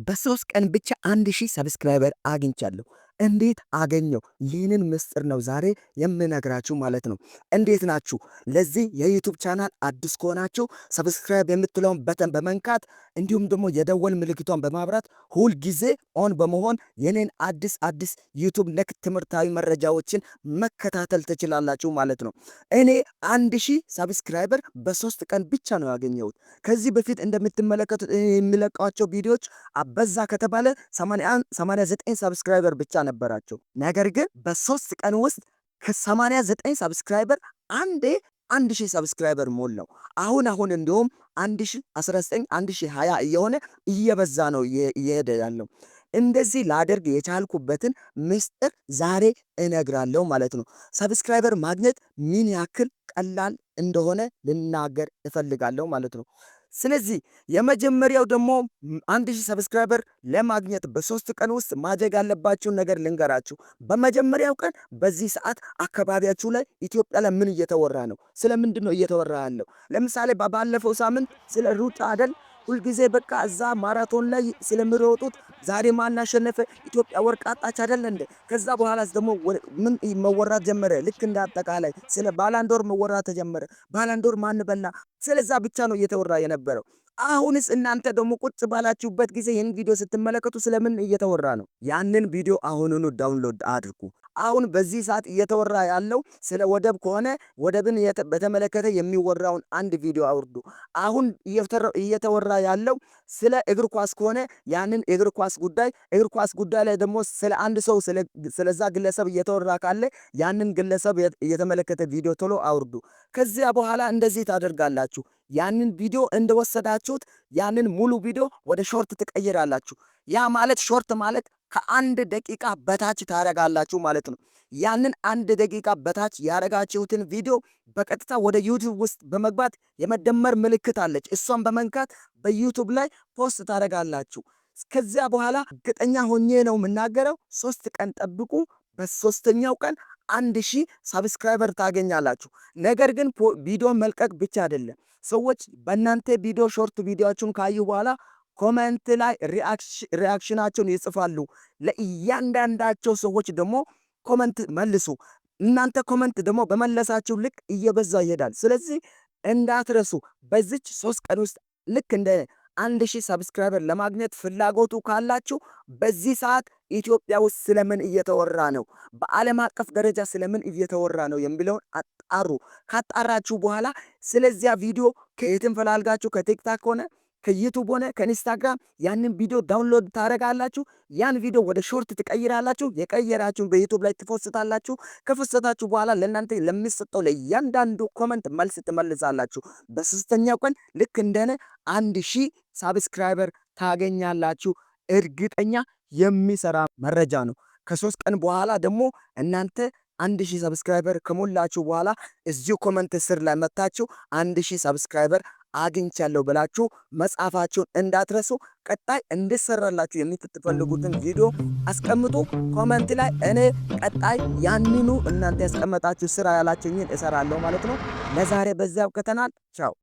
በ3 ቀን ብቻ 1000 subscriber አግኝቻለሁ። እንዴት አገኘው? ይህንን ምስጢር ነው ዛሬ የምነግራችሁ ማለት ነው። እንዴት ናችሁ? ለዚህ የ YouTube channel አዲስ ከሆናችሁ subscribe የምትለውን button በመንካት እንዲሁም ደግሞ የደወል ምልክቷን በማብራት ሁል ጊዜ on በመሆን የኔን አዲስ አዲስ YouTube ነክ ትምህርታዊ መረጃዎችን መከታተል ትችላላችሁ ማለት ነው። እኔ 1000 subscriber በ3 ቀን ብቻ ነው ያገኘሁት። ከዚህ በፊት እንደምትመለከቱት የምለቃቸው ቪዲዮዎች አበዛ ከተባለ 89 subscriber ብቻ ነበራቸው። ነገር ግን በ3 ቀን ውስጥ ከ89 subscriber አንዴ 1000 subscriber ሞላው። አሁን አሁን እንዲሁም 1019፣ 1020 እየሆነ እየበዛ ነው እየሄደ ያለው። እንደዚህ ላደርግ የቻልኩበትን ምስጢር ዛሬ እነግራለሁ ማለት ነው። Subscriber ማግኘት ምን ያክል ቀላል እንደሆነ ልናገር እፈልጋለሁ ማለት ነው። ስለዚህ የመጀመሪያው ደግሞ 1000 subscriber ለማግኘት በ3 ቀን ውስጥ ማድረግ ያለባችሁን ነገር ልንገራችሁ። በመጀመሪያው ቀን በዚህ ሰዓት አካባቢያችሁ ላይ፣ ኢትዮጵያ ላይ ምን እየተወራ ነው? ስለ ምንድን ነው እየተወራ ያለው? ለምሳሌ ባለፈው ሳምንት ስለ ሩጫ አይደል? ሁልጊዜ በቃ እዛ ማራቶን ላይ ስለሚሮጡት ዛሬ ማን አሸነፈ? ኢትዮጵያ ወርቅ አጣች አይደል እንደ? ከዛ በኋላስ ደግሞ ምን መወራት ጀመረ? ልክ እንደ አጠቃላይ ስለ ባላንዶር መወራት ተጀመረ። ባላንዶር ማን በላ? ስለዛ ብቻ ነው እየተወራ የነበረው። አሁንስ እናንተ ደግሞ ቁጭ ባላችሁበት ጊዜ ይህን ቪዲዮ ስትመለከቱ ስለምን እየተወራ ነው? ያንን ቪዲዮ አሁኑኑ download አድርጉ። አሁን በዚህ ሰዓት እየተወራ ያለው ስለ ወደብ ከሆነ ወደብን በተመለከተ የሚወራውን አንድ ቪዲዮ አውርዱ። አሁን እየተወራ ያለው ስለ እግር ኳስ ከሆነ ያንን እግር ኳስ ጉዳይ ላይ ደግሞ ስለ አንድ ሰው፣ ስለዛ ግለሰብ እየተወራ ካለ ያንን ግለሰብ እየተመለከተ ቪዲዮ ቶሎ አውርዱ። ከዚያ በኋላ እንደዚህ ታደርጋላችሁ። ያንን ቪዲዮ እንደወሰዳችሁት ያንን ሙሉ ቪዲዮ ወደ short ትቀይራላችሁ። ያ ማለት short ማለት ከ1 ደቂቃ በታች ታደርጋላችሁ ማለት ነው። ያንን 1 ደቂቃ በታች ያደረጋችሁትን ቪዲዮ በቀጥታ ወደ YouTube ውስጥ በመግባት የመደመር ምልክት አለች። እሷን በመንካት በ YouTube ላይ post ታደርጋላችሁ። ከዚያ በኋላ እርግጠኛ ሆኜ ነው የምናገረው፣ 3 ቀን ጠብቁ። በሶስተኛው ቀን 1000 subscriber ታገኛላችሁ። ነገር ግን ቪዲዮ መልቀቅ ብቻ አይደለም። ሰዎች በእናንተ ቪዲዮ፣ short ቪዲዮአችሁን ካዩ በኋላ comment ላይ reaction ኣቸውን ይጽፋሉ። ለእያንዳንዳቸው ሰዎች ደግሞ comment መልሱ። እናንተ comment ደግሞ በመለሳችሁ ልክ እየበዛ ይሄዳል። ስለዚህ እንዳትረሱ፣ በዚች 3 ቀን ውስጥ ልክ እንደ 1000 subscriber ለማግኘት ፍላጎቱ ካላችሁ በዚህ ሰዓት ኢትዮጵያ ውስጥ ስለምን እየተወራ ነው፣ በዓለም አቀፍ ደረጃ ስለምን እየተወራ ነው የሚለውን አጣሩ። ካጣራችሁ በኋላ ስለዚያ ቪዲዮ ከየትም ፈላልጋችሁ ከ TikTok ሆነ ከ YouTube ሆነ ከ Instagram ያንን ቪዲዮ download ታደርጋላችሁ። ያን ቪዲዮ ወደ short ትቀይራላችሁ። የቀየራችሁን በ YouTube ላይ ትፖስታላችሁ። ከፖስታችሁ በኋላ ለእናንተ ለሚሰጠው ለእያንዳንዱ comment መልስ ትመልሳላችሁ። በሶስተኛው ቀን ልክ እንደነ 1000 subscriber ታገኛላችሁ። እርግጠኛ የሚሰራ መረጃ ነው። ከ3 ቀን በኋላ ደግሞ እናንተ 1000 subscriber ከሞላችሁ በኋላ እዚሁ comment ስር ላይ መታችሁ 1000 subscriber አግኝቻለሁ ብላችሁ መጻፋችሁን እንዳትረሱ። ቀጣይ እንድሰራላችሁ የምትፈልጉትን ቪዲዮ አስቀምጡ comment ላይ። እኔ ቀጣይ ያንኑ እናንተ ያስቀመጣችሁ ስራ ያላችሁኝን እሰራለሁ ማለት ነው። ለዛሬ በዚያ አብቅተናል። ቻው።